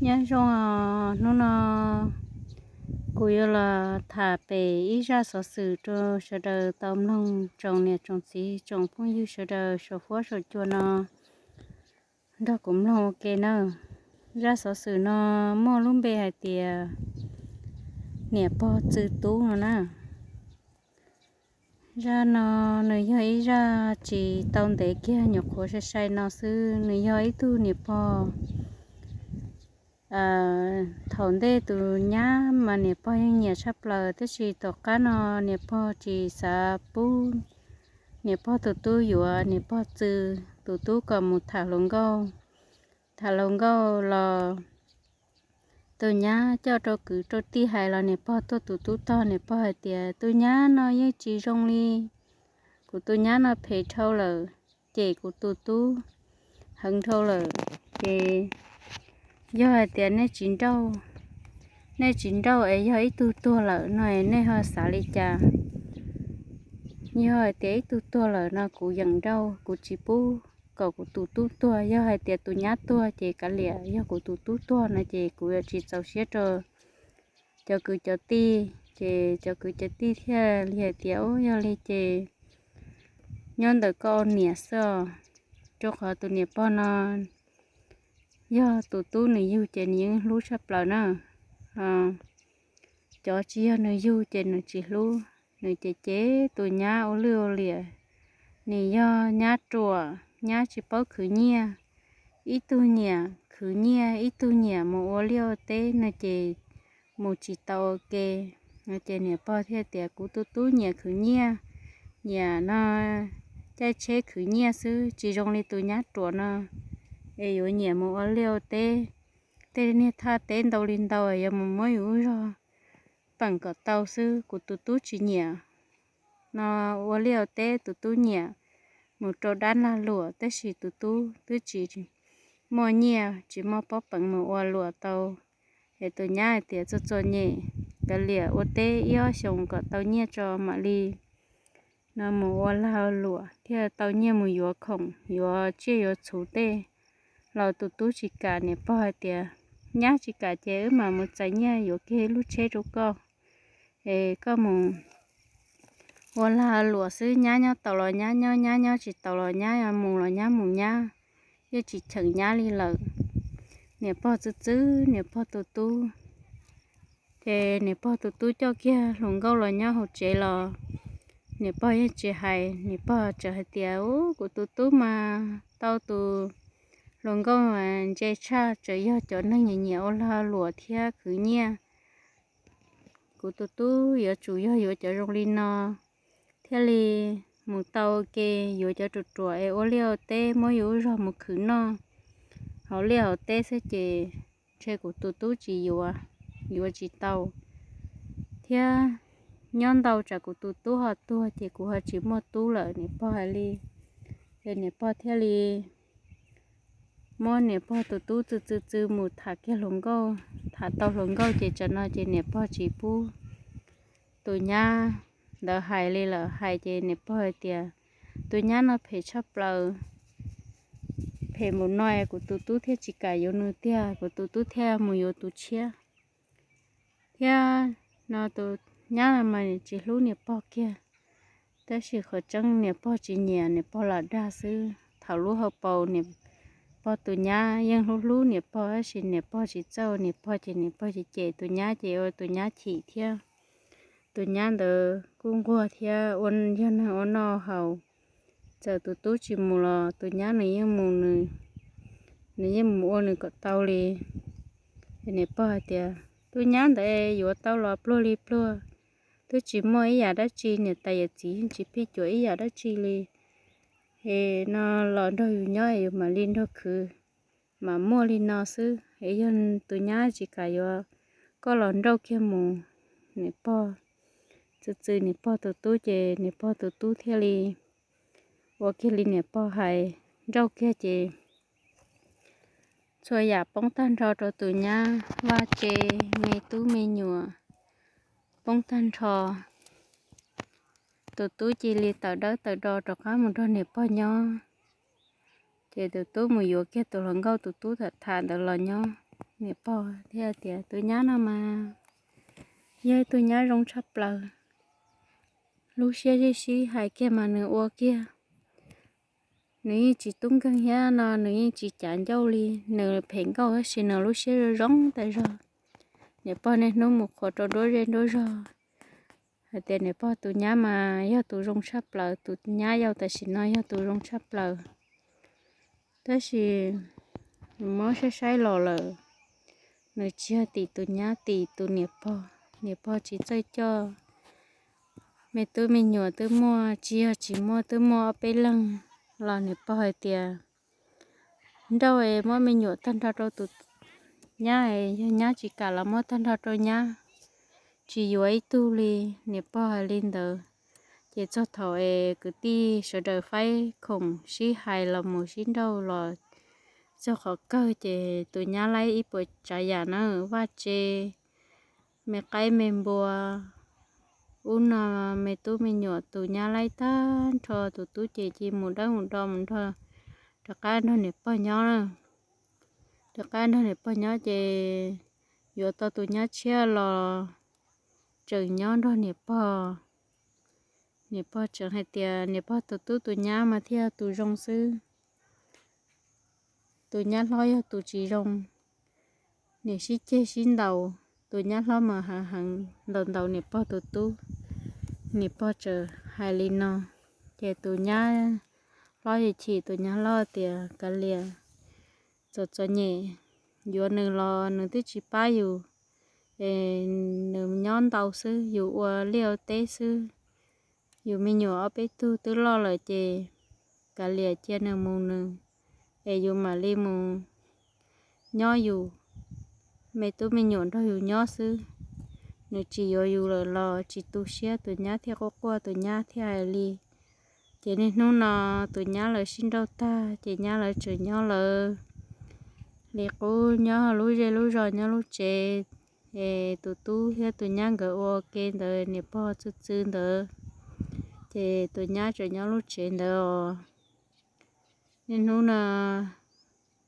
Nyob zoo os, hnub no kuv yuav los tham pem ib zaj xov xwm rau sawv daws tau mloog, tsoom niam tsoom txiv tsoom phooj ywg sawv daws saum huab saum cua no nrog kuv mloog ua ke nawb. Zaj xov xwm no muaj lub npe hais tias niam pog txw tub no na. Zaj no nws yog ib zaj tsis tau ntev kiag, nyuam qhuav sai sai no xwb. Nws yog ib tug niam pog thaum ntej tus nyab mas niam pog yeej nyiam tshaj plaws, tab sis tom qab no niam pog tsis xav pub niam pog tus tub yuav niam pog txw tus tub kom mus tham hluas nkauj. Tham hluas nkauj los tus nyab coj rau kwv rau tij hais los niam pog tuaj tus tub tog, niam pog hais tias tus nyab no yeej tsis zoo li, kuv tus nyab no phem dhau lawm, cem kuv tus tub heev dhau lawm. Ces yog hais tias nej tsis nrauj, nej tsis nrauj es yog ib tug tuag lawm no nej ho xav li cas? Yog hais tias ib tug tuag lawm no kuv yeem nrauj, kuv tsis pub kom kuv tus tub tuag. Yog hais tias tus nyab tuag ces kav liam, yog kuv tus tub tuag no ces kuv yuav tsis txaus siab rau cov kwv cov tij. Ces cov kwv cov tij thiaj li hais tias, Ub, yog li ces nyob ntawm koj ua niam xwb os, rau qhov tus niam pog no yog tus tub nws yug ces nws yeej hlub tshaj plaws na. Cov tsis yog nws yug ces nws tsis hlub. Nws ces cem tus nyab ua lwj ua liam. Nws yog nyab ruam, nyab tsis paub khwv nyiaj, ib tug nyiam khwv nyiaj, ib tug nyiam mus ua liaj ua teb no ces mus tsis tau ua ke. Ces niam pog thiaj tias, Kuv tus tub nyiam khwv nyiaj, nyiam no caij tsheb khwv nyiaj xwb, tsis zoo li tus nyab ruam no es yuav nyiam mus ua liaj ua teb. Tej niag thaj teb ntau li ntau yuav mus muab yus lub zog peem kom tau xwb. Kuv tus tub tsis nyiam no ua liaj ua teb, tus tub nyiam mus rau dab lag luam, tab sis tus tub twb tsis muaj nyiaj, tsis muaj pob peev mus ua luam tau. Es tus nyab hais tias, Txom txom nyem, kav liam, ua teb ib ob xyoos kom tau nyiaj tso mam li no mus ua lag luam thiaj tau nyiaj mus yuav khoom, yuav tsiaj yuav txhuv tej. Los tus tub tsis kam, niam pog hais tias, Nyab tsis kam ces wb mam mus txais nyiaj yuav kiag lub tsheb rau koj, es koj mus ua lag luam xwb. Nyab nyob tau los nyab nyob, nyab nyob tsis tau los nyab mus los nyab mus nyab, yeej tsis cheem nyab li lawm. Niam pog txwv txwv niam pog tus tub, ces niam pog tus tub coj kiag hluas nkauj los nyob hauv tsev los niam pog yeej tsis hais. Niam pog txawm hais tias, Ub, kuv tus tub mas tau tus hluas nkauj ntse tshaj, txawm yog cov neeg nyiam nyiam ua lag luam thiab khwv nyiaj. Kuv tus tub yuav tsum yog yuav cov zoo li no thiaj li mus tau ua ke. Yuav cov ruam ruam es ua liaj ua teb muab yus lub zog mus khwv noj hauv liaj hauv teb xwb ces ntshe kuv tus tub tsis yuav, yuav tsis tau. Thiab nyob ntau tsam kuv tus tub ho tuag ces kuv ho tsis muaj tub lawm, niam pog hais li. Ces niam pog thiaj li muab niam pog tus tub txwv txwv txwv mus tham kiag hluas nkauj. Tham tau hluas nkauj ces tsam no ces niam pog tsis pub tus nyab ntawd hais li lawm. Hais ces niam pog hais tias, Tus nyab no phem tshaj plaws, phem npaum no kuv tus tub thiaj tsis kam yuav nws tiag, kuv tus tub thiaj mus yuav tus tshiab. Thiab no tus nyab mas tsis hlub niam pog kiag, tab sis qhov tseeb niam pog tsis nyiam, niam pog lam dag xwb. Thaum lub hauv paus niam pog tus nyab yeej hlub hlub niam pog, tab sis niam pog tsis txawj, niam pog ces niam pog cem cem tus nyab ces ua tus nyab chim thiab. Tus nyab ntawd kuj nquag thiab, ua yog neeg ua noj haus, txawm tus tub tsis mus los tus nyab nws yeej mus, nws yeej mus ua nws kom tau li. Niam pog hais tias, Tus nyab ntawd yuav tau los pluag li pluag, twb tsis muaj ib yam dab tsi, niam tais yawm txiv yeej tsis phij cuam ib yam dab tsi li. Es no los nrog yus nyob es yus mam li nrog khwv, mam muaj li no xwb. Es yog tus nyab tsis kam yuav, koj los nrauj kiag mus. Niam pog txwv txwv niam pog tus tub ces niam pog tus tub thiaj li ua kiag li niam pog hais, nrauj kiag ces txhua yam poob tag nrho rau tus nyab, vaj tse, me tub me nyuam poob tag nrho. Tus tub cia li tawm dawb tawm do rov qab mus nrog niam pog nyob. Ces tus tub mus yuav kiag tus hluas nkauj tus tub tham tham ntawd los nyob. Niam pog thiaj tias, tus nyab no mas yog ib tug nyab zoo tshaj plaws, lub siab sib sib hais kiag mas nws ua kiag. Nws yeej tsis tub nkeeg thiab no, nws yeej tsis cav ncauj li. Nws phem nkauj tab sis nws lub siab zoo zoo tas zog. Niam pog niaj hnub mus qhuas rau nruab zej nruab zog hais tias niam pog tus nyab mas yog tus zoo tshaj plaws, tus nyab yau tam sim no yog tus zoo tshaj plaws. Tab sis muab saib saib los lawm, nws tsis yog tim tus nyab, tim tus niam pog. Niam pog tsis txawj coj, me tub me nyuam twb muaj, tsis yog tsis muaj, twb muaj ob peb leeg los niam pog hais tias nrauj es muab me nyuam tag nrho rau tus nyab, yog nyab tsis kam los muab tag nrho rau nyab, tsis yuav ib tug li. Niam pog hais li ntawd, ces txog thaum es kwv tij sawv daws faib khoom sib hais los mus sib nrauj los txog qhov kawg ces tus nyab laib ib puas tsav yam na, vaj tse, me qaib me npua, ub no, me tub me nyuam tus nyab laib tag nrho. Tus tub ces cia mus dawb mus do mus nrog, rov qab nrog niam pog nyob na. Rov qab nrog niam pog nyob ces yuav tau tus nyab tshiab los tseem nyob nrog niam pog. Niam pog tseem hais tias niam pog tus tub tus nyab mas thiaj yog tus zoo xwb, tus nyab hlob yog tus tsis zoo. Niam sib ceg sib ntaus, tus nyab hlob mas hav heev ntaus ntaus niam pog tus tub. Niam pog tseem hais li no, ces tus nyab hlob yeej chim, tus nyab hlob tias kav liam, txom txom nyem, yuav nws los nws twb tsis pab yus, es nws nyob ntau xwb, yus ua liaj ua teb xwb, yus me nyuam ob peb tug twb loj lawm ces kav liam cia nws mus nws, es yus mam li mus nyob yus, me tub me nyuam nrog yus nyob xwb. Nws tsis yuav yus lawm los tsis tu siab. Tus nyab thiaj quaj quaj, tus nyab thiaj hais li. Ces niaj hnub no tus nyab lawv sib nrauj tag ces nyab lawv tseem nyob lawv li qub, nyob lub zej lub zos nyob lub tsev. Es tus tub thiab tus nyab nkawd ua ke ntawd niam pog txw txw ntawd, ces tus nyab tseem nyob lub tsev ntawd os. Niaj hnub no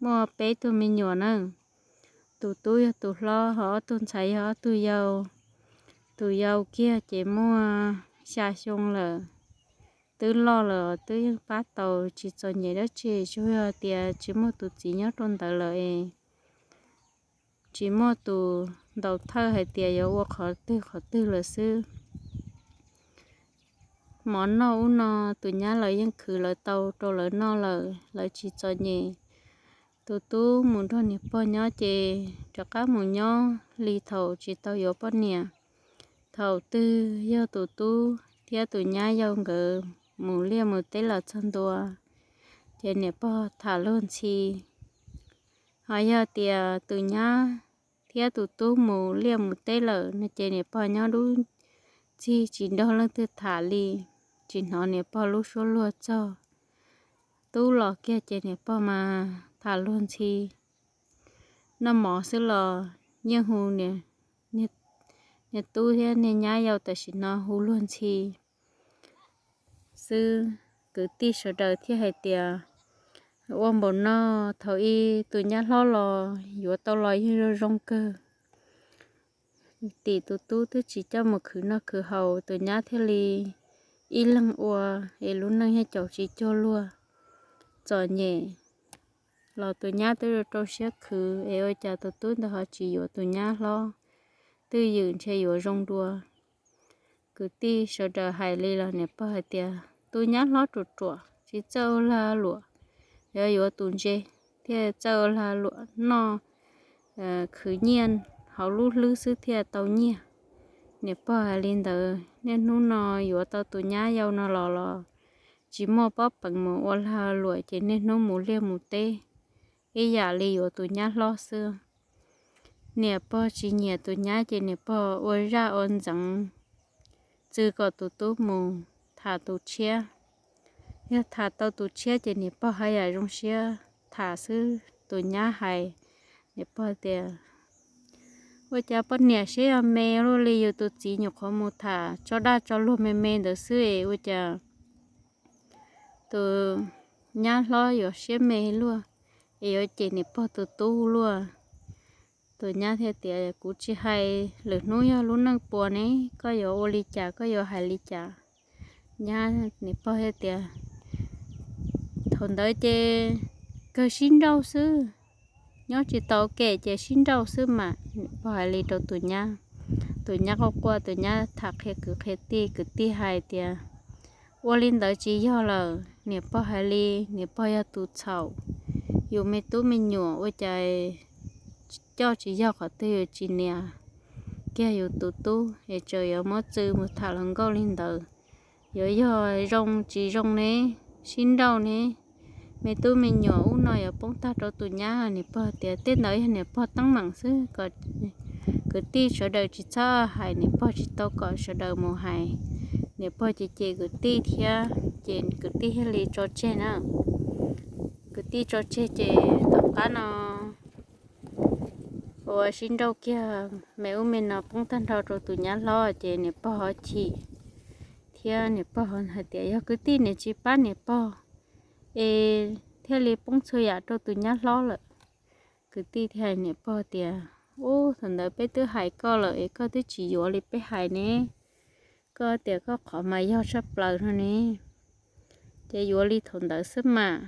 muaj peb tug me nyuam na, tus tub yog tus hlob, ho ob tug ntxhais yog ob tug yau. Tus yau kiag ces muaj xya xyoo lawm, twb loj lawm twb yeej pab tau, tsis txom nyem dab tsi, tsuas yog tias tsis muaj tus txiv nyob rau ntawd lawm es tsis muaj tus ntaus thawj hais tias yuav ua qhov twg qhov twg lawm xwb. Mov noj ub no tus nyab lawv yeej khwv lawv tau rau lawv noj lawm, lawv tsis txom nyem. Tus tub mus nrog niam pog nyob ces rov qab mus nyob li thaum tsis tau yuav poj niam. Thaum twg yog tus tub thiab tus nyab yau nkawd mus liaj mus teb los txog ntua, ces niam pog tham luag ntxhi. Ho yog tias tus nyab thiab tus tub mus liaj mus teb lawm no ces niam pog nyob dub ntxig tsis nrog leej twg tham li, tsis hnov niam pog lub suab luag txog. Tub los kiag ces niam pog mas tham luag ntxhi. Noj mov xwb los yeej hu niag tub thiab niag nyab yau tam sim no hu luag ntxhi xwb. Kwv tij sawv daws thiaj hais tias ua npaum no, thaum ub tus nyab hlob los yuav tau los yeej zoo zoo kawg. Tim tus tub twb tsis coj mus khwv noj khwv haus, tus nyab thiaj li ib leeg ua es lub neej yeej caum tsis cuag luag. Txom nyem los tus nyab twb rau siab khwv, es ua cas tus tub ntawd ho tsis yuav tus nyab hlob, twj ywm ntshe yuav zoo dua. Kwv tij sawv daws hais li los niam pog hais tias tus nyab hlob ruam ruam tsis txawj ua lag luam, yuav yuav tus ntse thiaj txawj ua lag luam noj, khwv nyiaj hauv lub hlwb xwb thiaj tau nyiaj. Niam pog hais li ntawd, niaj hnub no yuav tau tus nyab yau no los los tsis muaj pob peev mus ua lag luam ces niaj hnub mus liaj mus teb ib yam li yuav tus nyab hlob xwb. Niam pog tsis nyiam tus nyab ces niam pog ua zaj ua ntxeev txwv kom tus tub mus tham tus tshiab. Yog tham tau tus tshiab ces niam pog haj yam zoo siab tham xwb. Tus nyab hais niam pog tias, ua cas poj niam siab yog me luaj li, yus tus txiv nyuam qhuav mus tham tso daj tso luag me me ntawd xwb es ua cas tus nyab hlob yuav siab me luaj, es yuav cem niam pog tus tub luaj. Tus nyab thiaj tias, Kuv tsis hais, lwm hnub yog lub neej puas ne, koj yuav ua li cas, koj yuav hais li cas? Nyab, niam pog thiaj tias, Thaum ntawd ces kawg sib nrauj xwb, nyob tsis tau kem ces sib nrauj xwb mas. Niam pog hais li rau tus nyab. Tus nyab quaj quaj, tus nyab tham qhia kwv qhia tij, kwv tij hais tias, Ua li ntawd tsis yog lawm, niam pog hais li, niam pog yog tus txhaum. Yus me tub me nyuam ua cas coj tsis yog qhov twg, yus tsis nias kiag yus tus tub es tseem yuav muab txwv mus tham hluas nkauj li ntawd, yuav yog zoo tsis zoo ne, sib nrauj ne. Me tub me nyuam ub no yuav poob tag rau tus nyab. Niam pog tias tej ntawd yog niam pog teeb meem xwb, kom kwv tij sawv daws tsis txhob hais, niam pog tsis tau kom sawv daws mus hais. Niam pog ces cem kwv tij thiab, ces kwv tij thiaj li tso tseg na. Kwv tij tso tseg ces tom qab no ua sib nrauj kiag me ub me no poob tag nrho rau tus nyab hlob, ces niam pog ho chim thiab niam pog hais tias yog kwv tij niam tsis pab niam pog es thiaj li poob txhua yam rau tus nyab hlob lawm. Kwv tij thiaj hais niam pog tias, Ub, thaum ntawd peb twb hais koj lawm es koj twb tsis yuav li peb hais ne, koj tias koj qhov mas yog tshaj plaws no ne, ces yuav li thaum ntawd xwb mas.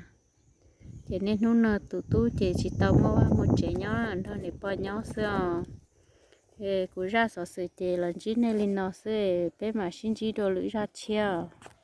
Ces niaj hnub no tus tub ces tsis tau muaj vaj muaj tsev nyob, nrog niam pog nyob xwb os. Kuv zaj xov xwm ces los ntsib nej li no xwb, peb mam sib ntsib dua lwm zaj tshiab.